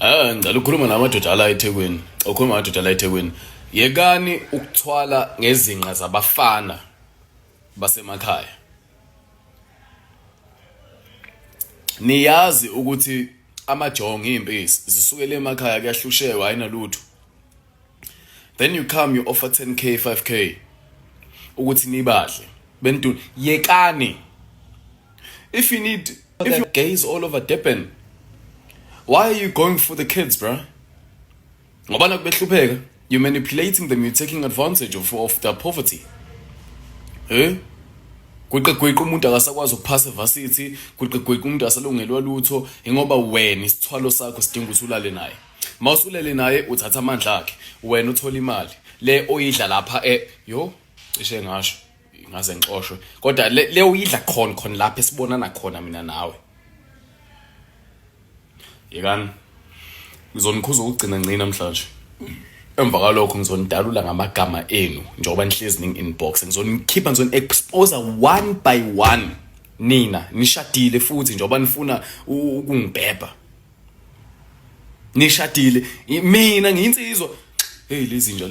Ah, ngicela ukukhuluma namadoda ala eThekwini. Ukhuluma namadoda ala eThekwini. Yekani ukuthwala ngezinqa zabafana basemakhaya. Niyazi ukuthi amajongo izimpisi zisukele emakhaya kuyahlushekwa ayinalutho. Then you come you offer 10K 5K ukuthi nibadle. Bentu yekani. If you need if you gays all over Durban, why are you going for the kids, bro? Ngoba nakubehlupheka, you're manipulating them, you're taking advantage of their poverty. Eh? Gwiqe gwiqe umuntu akasakwazi ukuphasa evarsity, gwiqe gwiqe umuntu asalungelwa lutho ingoba wena isithwalo sakho sidinga ukuthi ulale naye. Mawusulele naye uthatha amandla akhe, wena uthola imali le oyidla lapha e yo cishe ngasho ngaze ngixoshwe kodwa le uyidla khona khona lapha esibonana khona mina nawe. Yekani, ngizonikhuza ukugcina ngci namhlanje. Emva kwalokho ngizonidalula ngamagama enu njengoba nihlezi ningi-inbox, ngizonikhipha, ngizoni-expose one by one. Nina nishadile futhi njengoba nifuna ukungibhebha, nishadile, mina ngiyinsizwa. Hey, lezi nja.